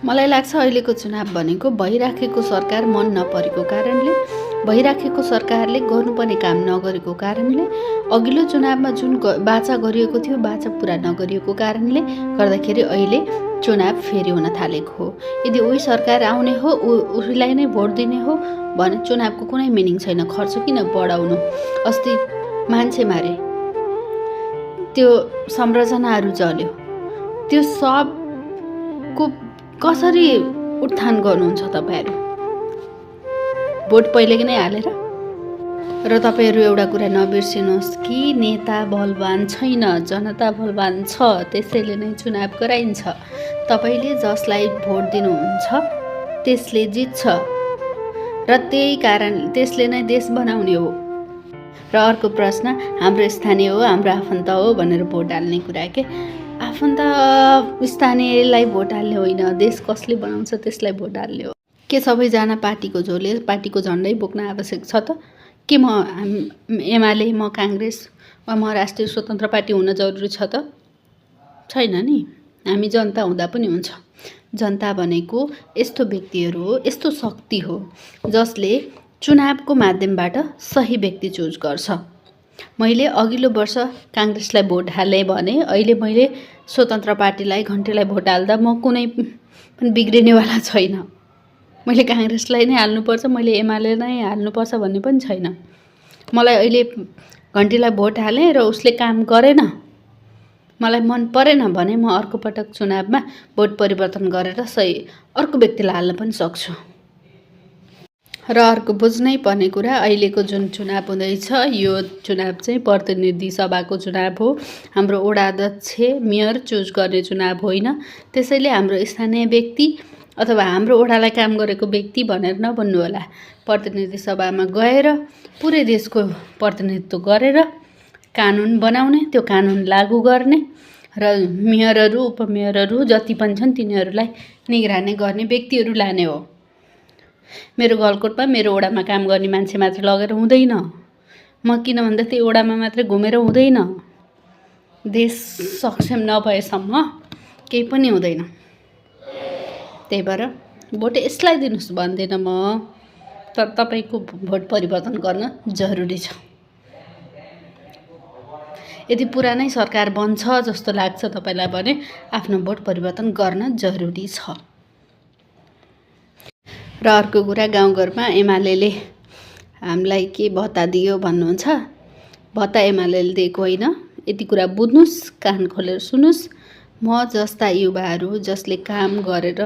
मलाई लाग्छ अहिलेको चुनाव भनेको भइराखेको सरकार मन नपरेको कारणले, भइराखेको सरकारले गर्नुपर्ने काम नगरेको कारणले, अघिल्लो चुनावमा जुन बाचा गरिएको थियो बाचा पुरा नगरिएको कारणले गर्दाखेरि अहिले चुनाव फेरि हुन थालेको हो। यदि उही सरकार आउने हो, उसलाई नै भोट दिने हो भने चुनावको कुनै मिनिङ छैन। खर्च किन बढाउनु? अस्ति मान्छे मारे, त्यो संरचनाहरू जल्यो, त्यो सबको कसरी उत्थान गर्नुहुन्छ तपाईँहरू? भोट पहिलेकै नै हालेर? र तपाईँहरू एउटा कुरा नबिर्सिनुहोस् कि नेता बलवान छैन, जनता बलवान छ, त्यसैले नै चुनाव गराइन्छ। तपाईँले जसलाई भोट दिनुहुन्छ त्यसले जित्छ र त्यही कारण त्यसले नै देश बनाउने हो। र अर्को प्रश्न, हाम्रो स्थानीय हो, हाम्रो आफन्त हो भनेर भोट हाल्ने कुरा के? आफन्त स्थानीयलाई भोट हाल्ने होइन, देश कसले बनाउँछ त्यसलाई भोट हाल्ने हो। के सबैजना पार्टीको झोले पार्टीको झन्डै बोक्न आवश्यक छ त? के म एमाले, म काङ्ग्रेस वा म राष्ट्रिय स्वतन्त्र पार्टी हुन जरुरी छ त? छैन नि। हामी जनता हुँदा पनि हुन्छ। जनता भनेको यस्तो व्यक्तिहरू हो, यस्तो शक्ति हो जसले चुनावको माध्यमबाट सही व्यक्ति चुज गर्छ। मैले अघिल्लो वर्ष काङ्ग्रेसलाई भोट हालेँ भने अहिले मैले स्वतन्त्र पार्टीलाई, घन्टीलाई भोट हाल्दा म कुनै पनि बिग्रिनेवाला छैन। मैले काङ्ग्रेसलाई नै हाल्नुपर्छ, मैले एमाले नै हाल्नुपर्छ भन्ने पनि छैन। मलाई अहिले घन्टीलाई भोट हालेँ र उसले काम गरेन, मलाई मन परेन भने म अर्को पटक चुनावमा भोट परिवर्तन गरेर सही अर्को व्यक्तिलाई हाल्न पनि सक्छु। र अर्को बुझ्नै पर्ने कुरा, अहिलेको जुन चुनाव हुँदैछ यो चुनाव चाहिँ प्रतिनिधि सभाको चुनाव हो। हाम्रो वडा अध्यक्ष, मेयर चुज गर्ने चुनाव होइन। त्यसैले हाम्रो स्थानीय व्यक्ति अथवा हाम्रो वडालाई काम गरेको व्यक्ति भनेर नभन्नु होला। प्रतिनिधि सभामा गएर पुरै देशको प्रतिनिधित्व गरेर कानुन बनाउने, त्यो कानुन लागू गर्ने र मेयरहरू, उपमेयरहरू जति पनि छन् तिनीहरूलाई निगरानी गर्ने व्यक्तिहरू लाने हो। मेरो गलकोटमा मेरो वडामा काम गर्ने मान्छे मात्र लगेर हुँदैन। म किन भन्दा त्यही वडामा मात्रै घुमेर हुँदैन। देश सक्षम नभएसम्म केही पनि हुँदैन। त्यही भएर भोट यसलाई दिनुहोस् भन्दैन म, तर तपाईँको भोट परिवर्तन गर्न जरुरी छ। यदि पुरानै सरकार बन्छ जस्तो लाग्छ तपाईँलाई भने आफ्नो भोट परिवर्तन गर्न जरुरी छ। र अर्को कुरा, गाउँघरमा एमाले हामीलाई के भत्ता दियो भन्नुहुन्छ? भत्ता एमाले दिएको होइन। यति कुरा बुझ्नुहोस्, कान खोलेर सुन्नुहोस्। म जस्ता युवाहरू जसले काम गरेर